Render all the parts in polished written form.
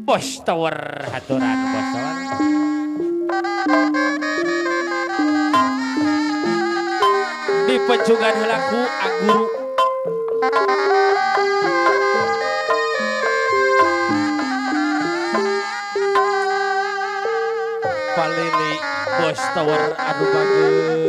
Bos Tower haturan Bos Tower. Di pencungan heula ku Aguru. Palili Bos Tower anu bagus.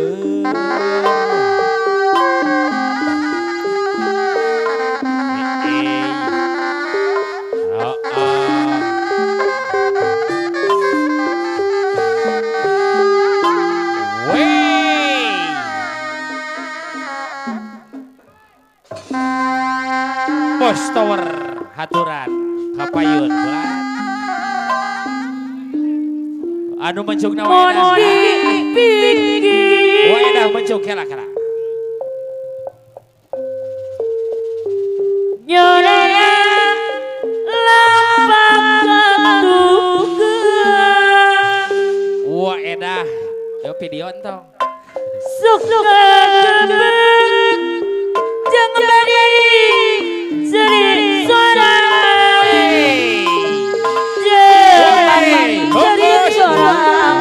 Bos Tower haturan kapayun bulan anu mencungna waedah waedah mencung kela kela nyorana lapak katukeun waedah yo video entong suka gebek jeung bari seri sorang seri sorang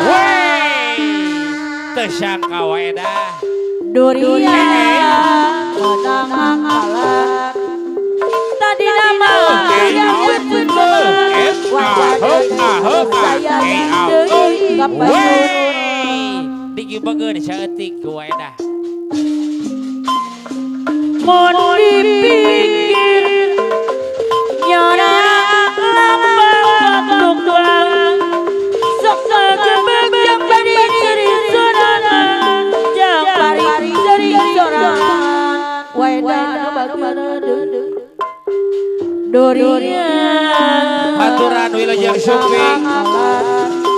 tersangka waedah durian menang kalah tadi nama diki bageun saeutik ku waedah mun dipikir nyora lapak tukang sok gebek jeung bari seri sorangan jeung bari seri sorangan waedah nu bageun durian haturan wilujeng sumping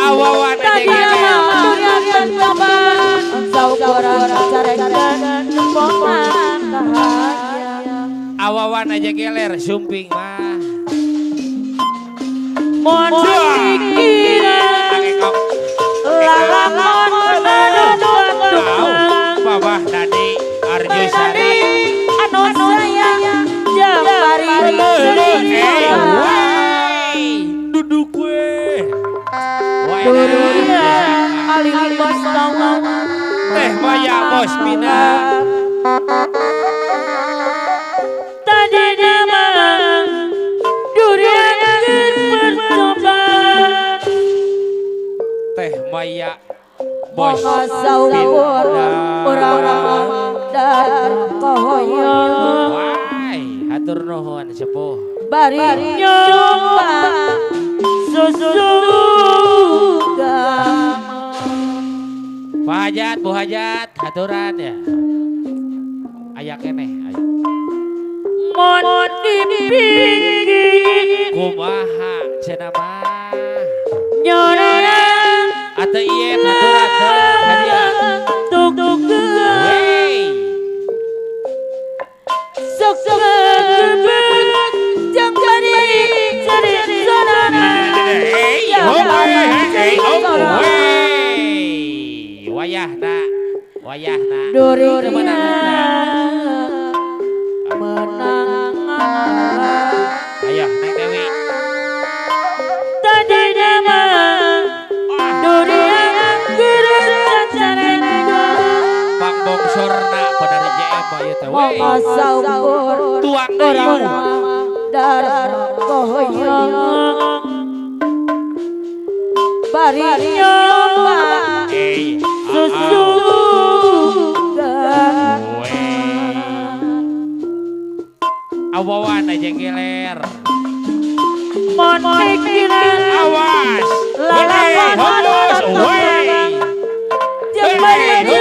awawan tadi durian kapan saukoran carekan ponan awawan aja geler sumping mah mun pikiran lalakon anu tukang babah Dadi Arjosari anu sayang jeung bari duduk we durian alih Bos Tower teh maya Bos Pina tadi nama durian bertobat teh maya Bos Pina urang dar kohoyong wai hatur nuhun sepuh bari nyoba susu Pak Hajat, Bu Hajat, haturan ya. Aya keneh, aya. Mun dipikir kumaha cenah mah. Nyorana atuh ieu haturan teh hadiah. Tuk-tuk. Wey. Sok sok gebek jeung bari seri sorangan. Wayahna, wayahna. Durian menang. Ayo, Neng Dewi. Tadi nama durian geus carekan. Pangbongsorna pada JM ieu teh we. Tuang deui. Dar kohoyong. Bari nyoba. Susu awawan aja geler mon pikiran awas lalakon jeung bari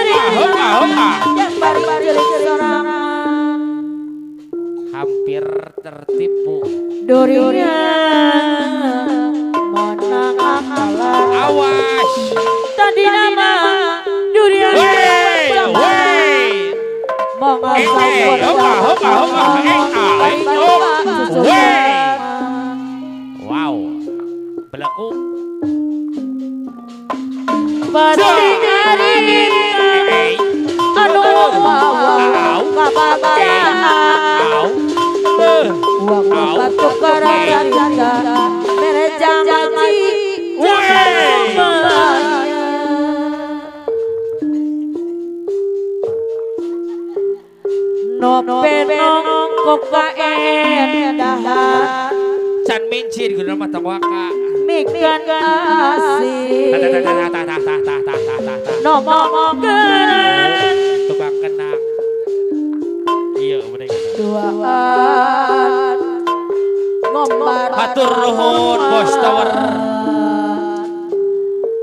sorangan hampir tertipu durian menang kalah awas tadi nama durian wow belaku. Uang batu kararita mere jangan no penong kokain dahan can mincir guna mata waka mikan asih no ngomongkeun tukang kenang iya mereka duaan ngombar hatur nuhun Bos Tower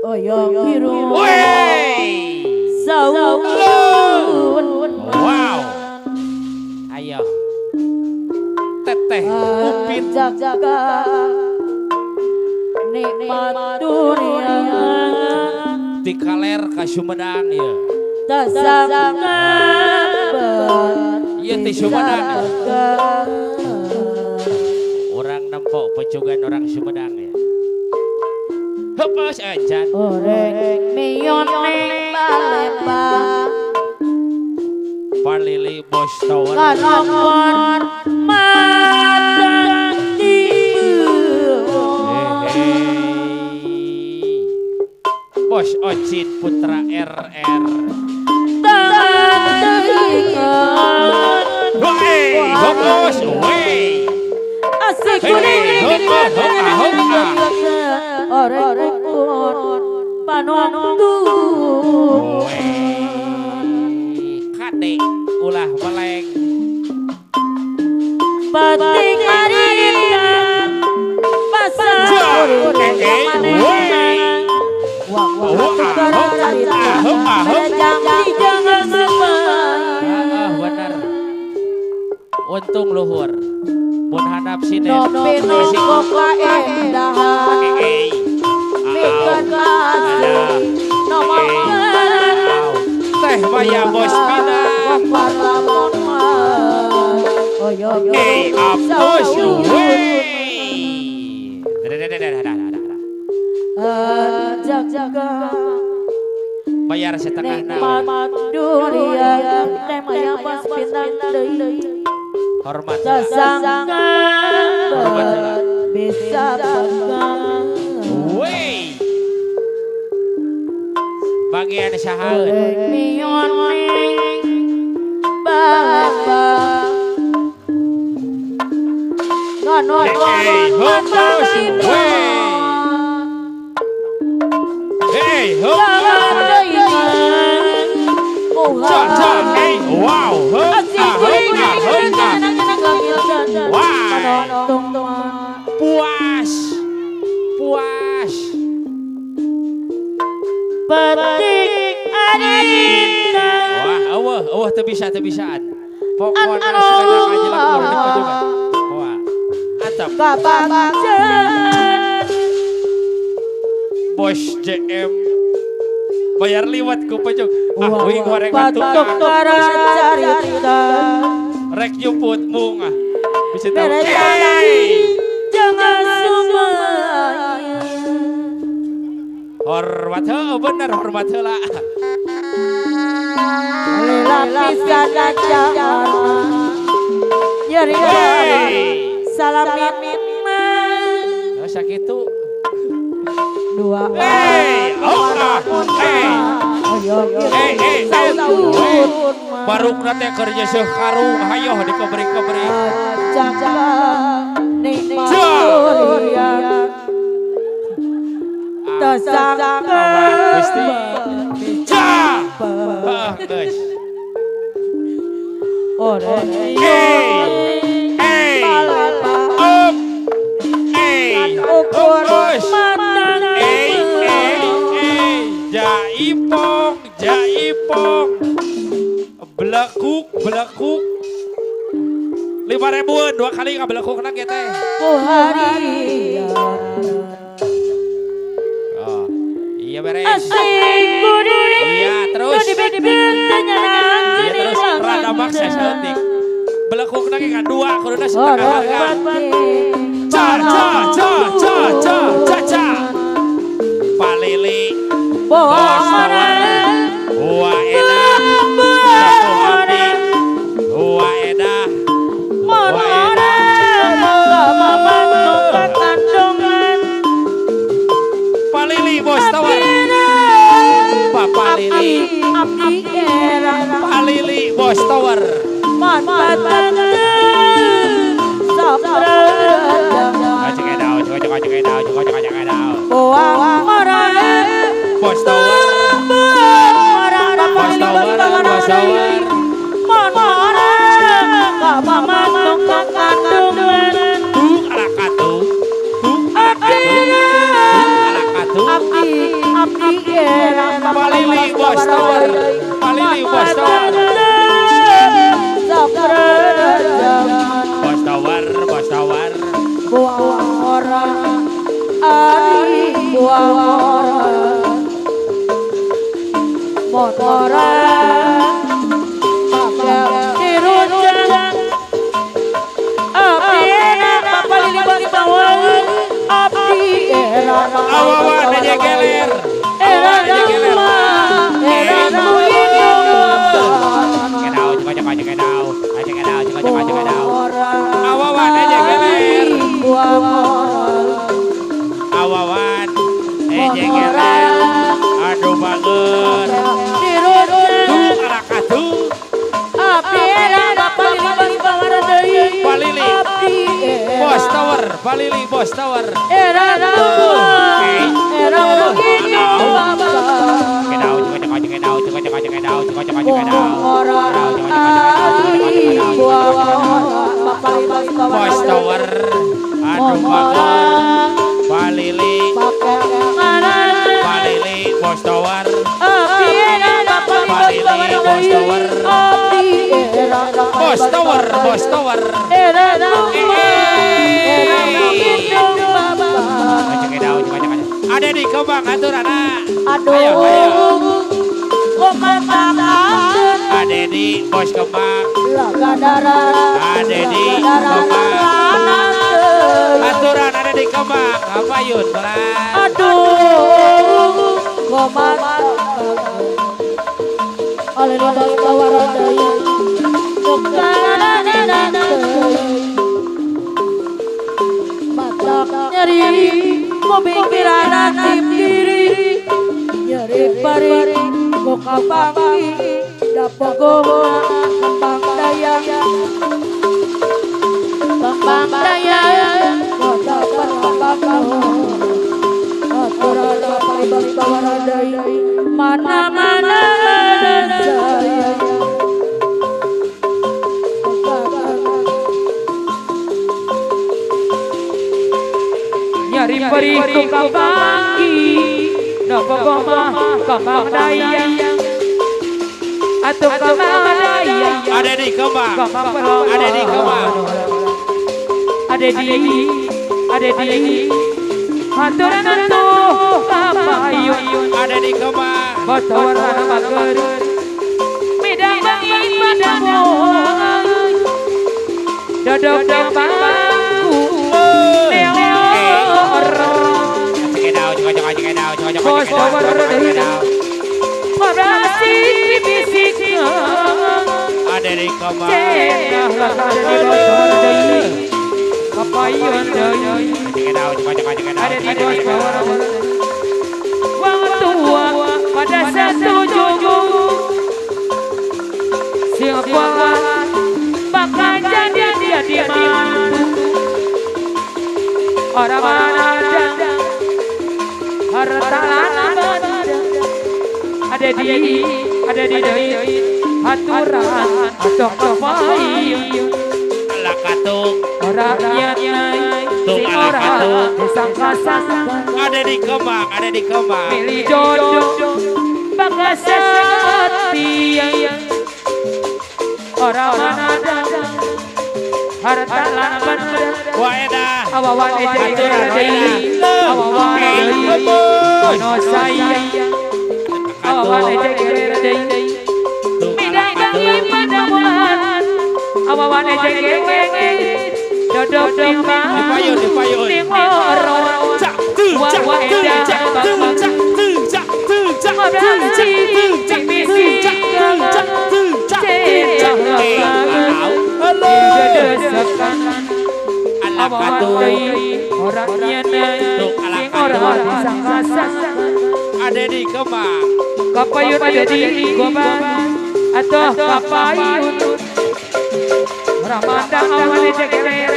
oyong hirup saun. Wow, ayo teteh Upin jaga nikmat dunia di kaler ka Sumedang ya tasangka iya di Sumedang orang nempok pecugan orang Sumedang ya hepes ajan oreng mion neng Palembang Palili Bos Tower kanomor matang Bos Ocit Putra RR wey hopos wey asik kuning oreng panontung kade ulah meleng pating arita pasar bener untung luhur mun handap sinen teh maya Bos Pinang apos jaga bayar setengah nikmat dunia teh maya Bos Pinang deui hormat sasangka bisa pegang wey bagian sahaeun mion neng Palembang ngono hopos wey hey hop wow puas puas petik arita wah awah awah teu bisa teu bisaan pokona selendang aja lah di pojokan wah atap Bos JM bayar liwat ku pojok ah wing goreng atuh rek nyumput mung ah bisa tahu jangan sumaya hormat heuh bener hormat heula lapis kaca nyeri salamin oh sakitu dua barukna teh keur nyeuseuh karung hayoh dikebrik-kebrik jaga nikmat dunia tasangka Gusti ja geus oreng up ukur jaipong jaipong belakuk belakuk 5.000-an dua kali nggak belakuk kena gitu oh iya beres iya terus iya terus rada maksa sedetik belakuk lagi kan dua kuduna setengah harga ca ca ca ca ca ca ca Palili Bos Tower Wa edah Wa edah Wa edah Palili abdi era Palili Bos Tower. Bos Tower. Bos Tower, Bos Tower. Palili Bos Tower, Palili Bos Tower, Bos Tower, Bos Tower. Buah ari buah motora dirujang abdi Palili Bos Tower abdi era awawan aja geler. Awawan aja geler. Awawan aja geler. Aduh banget. Tuh arakatu. Palili. Bos Tower, Palili Bos Tower. Bos Tower, aduh banget. Palili, Palili Bos Tower, Palili Bos Tower, Bos Tower, Bos Tower. Ada di Kembang aturana. Ayo, ayo. Ada di Bos Kembang. Ada di Kembang. Aturan ada di Kembang. Apa yun? Aduh, komat. Nyeri, pikiran diri, nyeri pari, boka pangi, dapogo, kembang daya, kembang daya, kota kembang, mana mana saya. Nyari peri tukang pagi, nopo goma kembang daya, atau kembang daya. Ada di Kembang, ada di Kembang, ada di, aturan tuh kapayun. Ada di Kembang, botol mager, midang bangi padamu, dodok bangku. Ada di Kembang. Wang tua pada satu jogo, siapa bakal jadi dia mantu. Orang mana ada harta ada di aturan atau kepayun alakatung rakyat sing ora disangka-sangka. Ada di Kembang, ada di Kembang. Milih jodoh bakal setia. Orang mana ada harta lan benda. Waedah awawan deui awawan deui ono sayang awawan ejeger deui midang bangi padamuan awawan ejeger dodok timbang dipayun dipayun sing ora cak tu cak tu cak tu cak tu cak tu cak tu cak tu cak tu cak tu cak tu cak tu cak. Halo ada di Kembang. Kapayun ada di Goban atau kapayun Ramadan awal jeger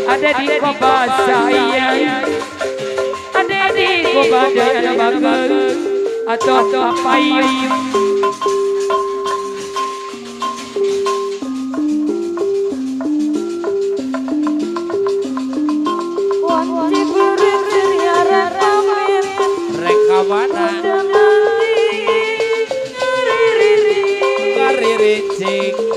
ada di Goban saya ada di Goban dan Bagal atau kapayun Reka mana Kariricik.